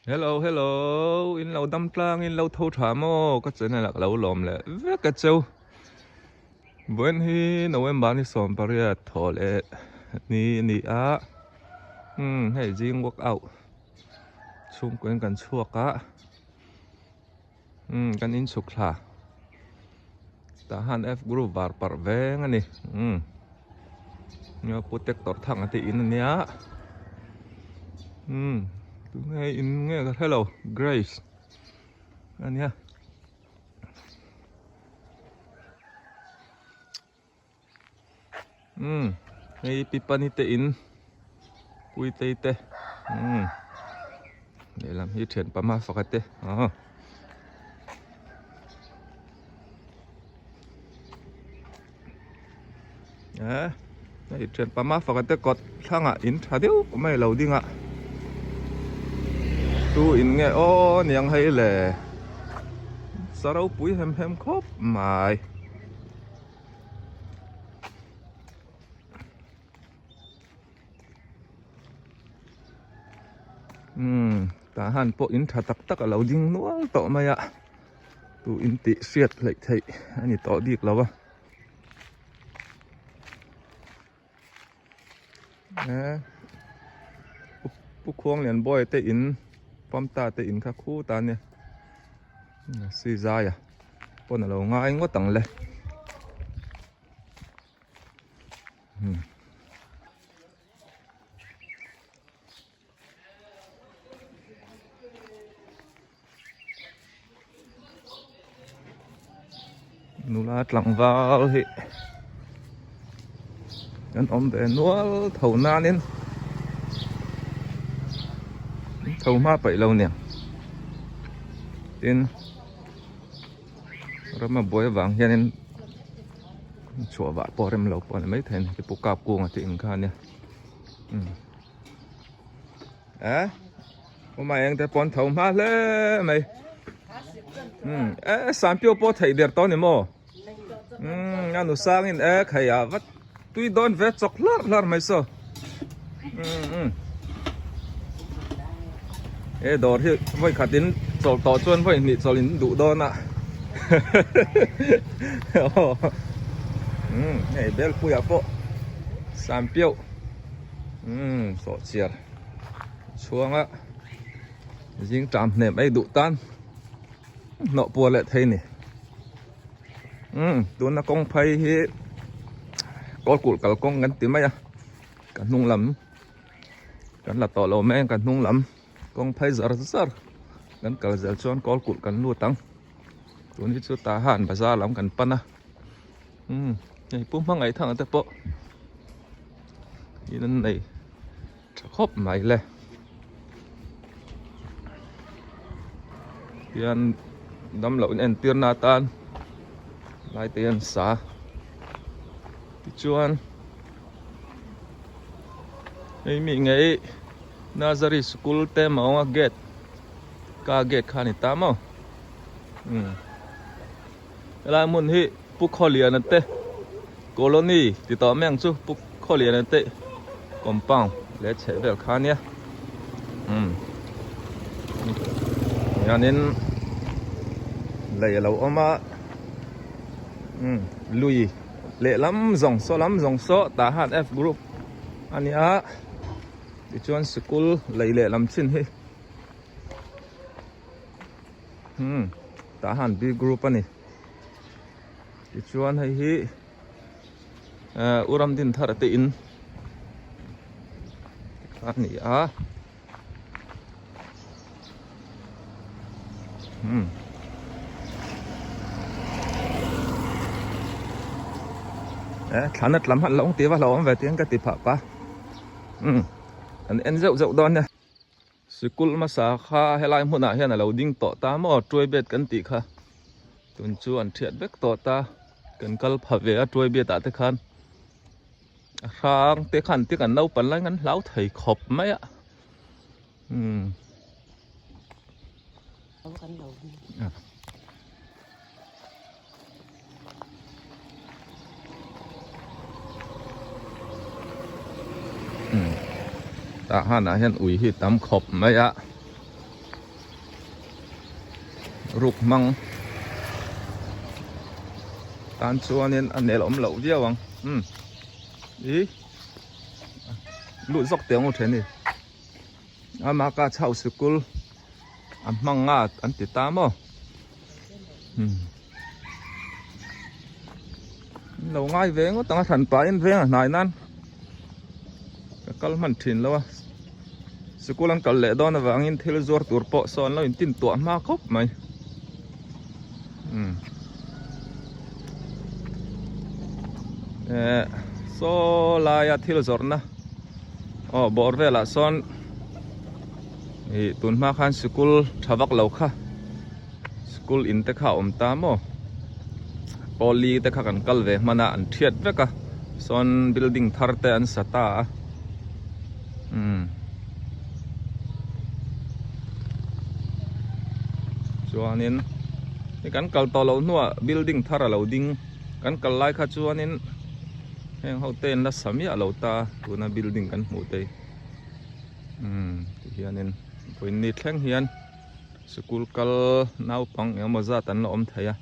Hello hello in lo dam tlang in lo tho tha maw ka channel ah ka lo lawm leh vek a cheu vawiin hi November ni 18 thaw leh ni a ni a umm hei zing workout chhungkaw in kan chhuak a umm kan inchhuk thla tah hian F group var parh veng a ni umm pu tractor thang a tih in a nia umm tunge in nge ka hre lo grace a nia. Umm hei pi pani te in pui tei te umm lehlam hi thian pama faka te aw eh hei thian pama faka te kawt thlangah in tha deuh mai lo ding a tu in nge aw niang hei le sa ropui hem hem khawp mai. Umm tah han pawh in tha tak tak a lo ding nual tawh mai a tu in tih hriat hleih theih a ni tawh bik lo a eh pu khuanglian boy te in pamta te in kha khu ta nia si zai a pawn a lo ngai ngawt ang le Nula tlangval hi an awm ve nual tho nanin tho hma paih lo nia tin rama buai avang hianin chhuah vah pawh rem lo pawh a ni maithei a ni ti pawh kap kung a tih ang kha a nia eh awm eng te pawn tho hma hle mai eh sanpiau pawh theih der tawh a ni maw umm a nu sangin eh khai ah vat tui dawn ve chawk hlar hlar mai saw umm he dawr hi vawi khat in chawlh tawh chuan vawi hnih chawlh in duh dawn a umm hei belpuiah pawh sanpiau. Umm sawhchiar chhuanga zing ṭam hnem ei duh tan hnawh puar leh thei ni umm tuna kawng phei hi kawl kulh kal kawng kan ti mai a ka hnung lam kan la tawh lo mai a ka hnung lam kawng phei zar zar kan kal zel chuan kawl kulh kan lut ang tun hi chu tah han bazar lam kan pan a. Umm hei pu hmangaih thang te pawh in an nei tha khawp mai le hian damloh in entir na atan lai te hian sa tichuan hei mi ngei nursery school te mawnga gate ka gate kha a ni ta maw umm. Helai hmun hi Pu Khawliana te colony ti tawh mai ang chu Pu Khawliana te compound leh chheh vel kha ania umm hianin lei alo awm a umm lui lehlam zawng saw lam zawng saw tah hian F group ania tichuan sikul lei lehlam chin hi. Hmm tah hian B group a ni tichuan hei hi eh u Ramdinthar te in a ni a hmm eh thlan a tlam hman loh ang tih va hlauhawm ve tiin ka ti phah pa hmm an en zeuh zeuh dawn nia. Sikul hmasa kha helai hmunah hian a lo ding tawh ta maw tuai bet kan tih kha tun chu an thiat vek tawh ta kan kal pha ve a tuai bet ah te khan a hrang te khan te kan naupan lai kan hlau thei khawp mai a umm. Tah hanah hian ui hi tam khawp mai a. ruk hmang tan chuanin a nel awm loh viau ang umm ih luh zawk teh ang u then hi ama ka chho sikul a hmang a an ti ta maw umm lo ngai ve ngawt ang a hran pahin veng a hnai nan ka kal hman thin lo a sikul an kal leh dawn avangin thil zuar tur pawh saw an lo intin tuah hma khawp mai umm eh saw laia thil zawrhna aw bawr velah sawn ih tun hma khan sikul tha vak lo kha. School in te kha a awm ta maw pawli te kha kan kal ve hman a an thiat vek a sawn building thar te an sa ta a umm chuanin hei kan kal tawh loh hnuah building thar a lo ding kan kal lai kha chuanin heng ho te an la sa miah lo ta tuna building kan hmuh te hi umm tihianin vawiin thleng hian. Sikul kal naupang eng emaw zat an la awm thei a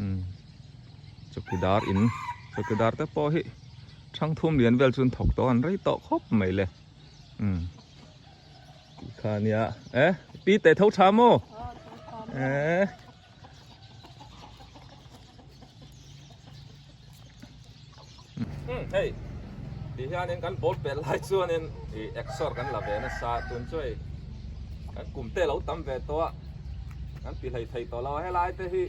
umm chawkidar in chawkidar te pawh hi thangthum lian vel chu an thawk tawh a an rei tawh khawp mai le umm tih kha a nia eh pi teh tho tha maw eh Hei ti hianin kan ball pelh lai chuanin ih exer kan la ve nasa tun chu hei kan kum te lo tam ve tawh a kan ti hlei thei tawh lo a helai te hi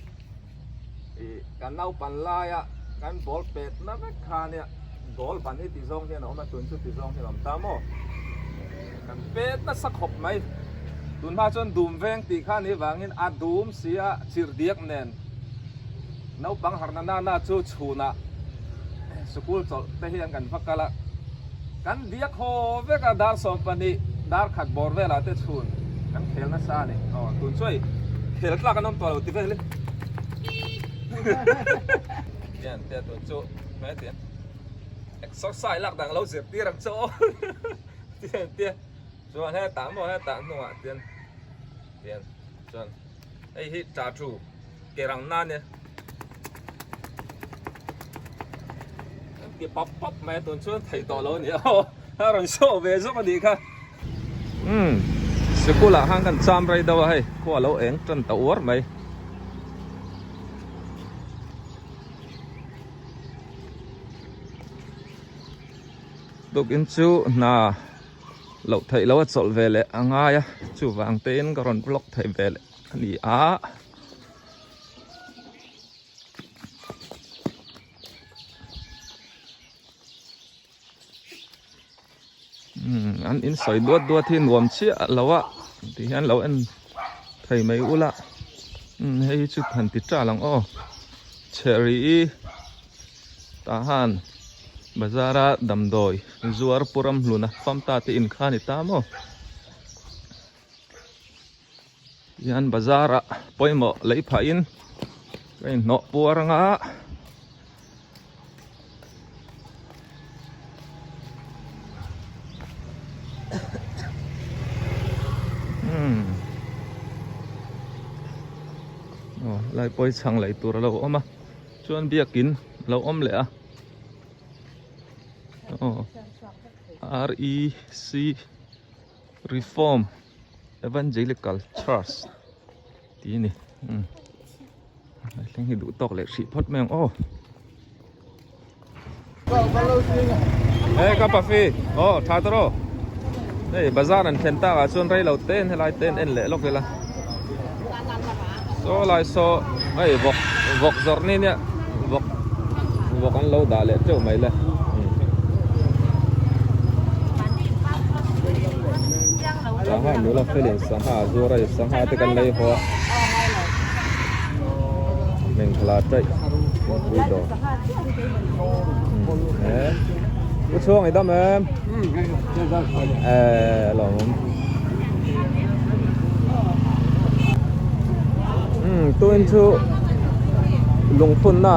ih kan naupan laia kan ball pet na vek kha ania ball ban hi ti zawng hian a awm a tun chu ti zawng hian a awm ta maw kan pet nasa khawp mai tun hma chuan dum veng tih kha ni vangin a dum si a chirhdiak nen. Naupang harna nana chu chhunah sikul chawlh te hian kan va kal a, kan diak haw vek a, dar 12 dar khat bawr velah te chhun kan khel nasa a ni. Aw tun chu hei khel tlak an awm tawh lo ti vel i. Tian te tun chu hmel tian exercise lak dan lo zirtir ang che aw tian te chuan hetah maw hetah hnungah tian tian chuan hei hi tah thu. Ke rang na nia an ti pap pap mai a tun chuan theih tawh lo a ni a a rawn show ve zawk a nih kha umm sikul ah khan kan cham rei deuh a hei khua a lo eng tan ta uar mai. Tukin chu hna loh theih loh a chawlh ve leh a ngai a chuvang tein ka rawn vlog thei ve leh a ni a. An in sawi duat duat hi nuam chiah lo a ti hian lo en thei mai ula hei hi chu han ti tal ang aw chherih i tah han bazar a damdawi zuar pu ramhluna famta te in kha a ni ta maw. Tihian bazar ah pawimawh lei phah in ka inhnawh puar anga umm aw lai pawi chhang lei tur a lo awm a chuan biakin a lo awm leh a aw R E C. Reform Evangelical Church tih a ni umm a thleng hi duh tawk leh hrih phawt mai ang aw he ka pafi aw tha ta rawh hei bazar an thlen tak ah chuan rei lo te in helai te an en leh lawk ila saw lai saw hei vawk vawk zawrh ni nia vawk vawk an lo dah leh teuh mai le. Sangha nula felin sangha a zuar a sangha te kan lei haw a mengthla taih thingpui dawr e u chhuang i dam em e lawm umm tuin chu lungphunna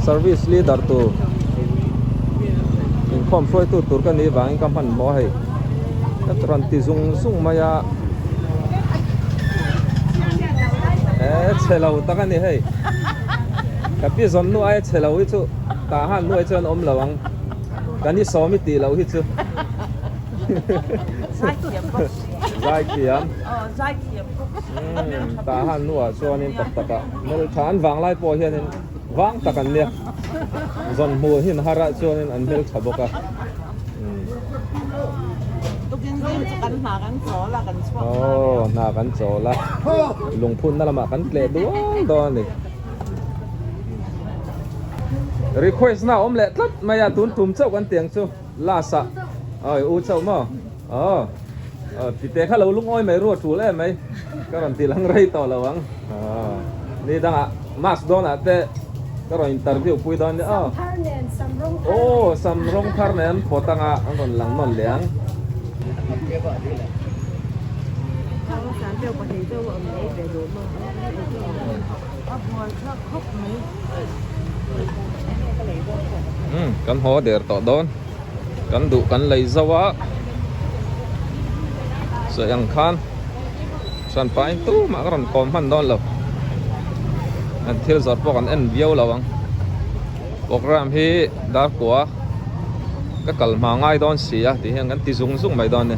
service leader tur inkhawm hruaitu tur ka nih vangin ka hmanhmawh a hei ka rawn ti zung zung mai a. Eh chhe lo tak a ni hei. Ka pi zawn nu aia chhe lo hi chu tah han nuai chuan awm lo ang. Kan i sawm i tih loh hi chu. Zaithiam bawk si. Zaithiam. Aw zaithiam bawk si. Umm tah han nuah chuanin tak takah hmeltha an vanglai pawh hianin vang tak an nia. Zawn hmuh hin harah chuanin an hmeltha bawk a. Aw hna kan chawl a, lungphunna lamah kan tleh dual dawn a ni. Request na awm leh tlat mai a, tun tum chauh kan tiang chu last ah awi u chauh maw aw tite kha lo lungawi mai ru a tul em mai ka rawn ti lang rei tawh lo ang ni dangah mask dawnah te ka rawn interview pui dawn nia aw aw sam rawng thar nen phawt anga an rawn lang nawn leh ang. Umm kan haw der tawh dawn kan duh kan lei zo a sawi ang khan hranpain tumah ka rawn kawm hman dawn lo an thil zawrh pawh kan en viau lo ang program hi darkua ka kal hma ngai dawn si a tih hian kan ti zung zung mai dawn a ni.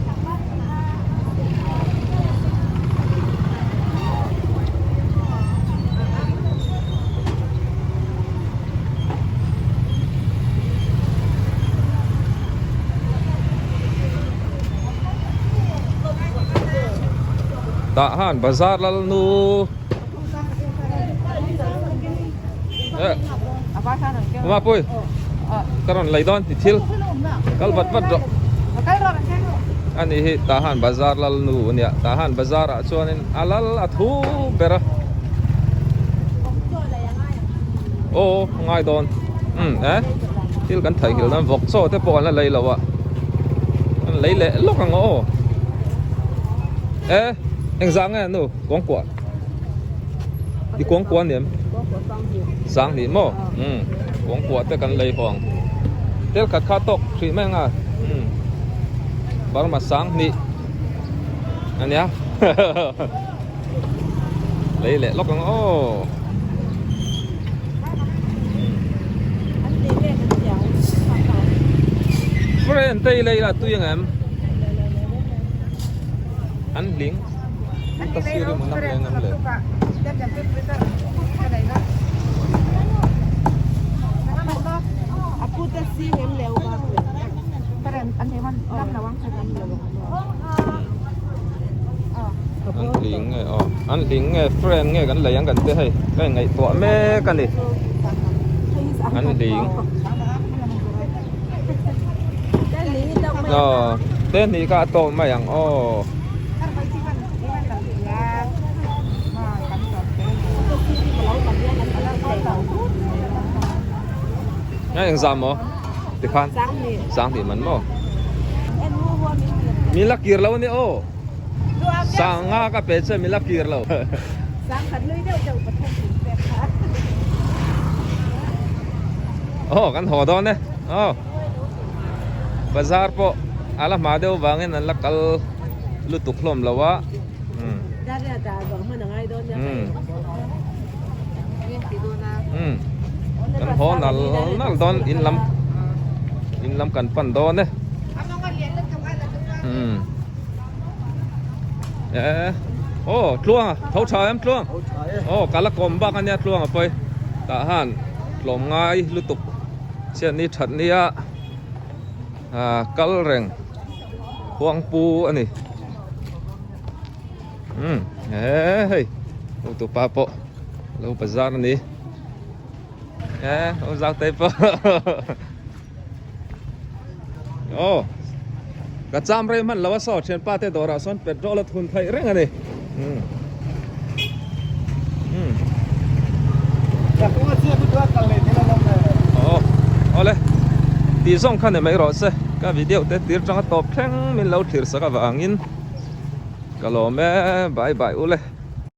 Tah han bazar lal nu Mapui ka rawn lei dawn ti thil kal vat vat rawh ani hi tah han bazar lal nu ania tah han bazar ah chuanin a lal a thu ber a aw ngai dawn umm eh thil kan theihnghilh dawn vawk chaw te pawh an la lei lo a an lei leh lawk ang aw eh engzah nge nu kawngkuah. I kuangkuah aniam sang hnih maw umm kuangkuah te kan lei haw ang tel khat kha tawk hrih mai anga umm Burma sang hnih ania lei leh lawk ang aw friend te i lei la tui ang em an hling. Ka sir hi hmun a hmel ngam le. An hling nge aw an hling nge friend nge kan lei ang kan ti hei ka inngaihtuah mek a ni an hling aw te hnih kha a tawp mai ang aw. Ngai engzah maw tikhan sanghnih man maw min la kir lo a ni aw sanga ka pe che min la kir lo aw kan haw dawn e aw bazar pawh a la hma deuh vangin an la kal lutuk hlawm lo a umm umm kan haw nal nal dawn in lam in lam kan pan dawn e umm eh aw tluanga tho tha em tluang aw ka la kawm bak ania tluanga pawi tah han tlawm ngai lutuk. Chhiat ni that nia ah kal reng khuangpu a ni umm he hei hotupa pawh lo bazar a ni eh ho zau te pawh aw ka cham rei hman lo a saw thianpa te dawrah sawn petrol a thun theih reng a ni umm umm aw awle tih zawng kha ni mai rawh se ka video te tir tanga tawp thleng min lo thlir sak avangin ka lawm e bye bye ule.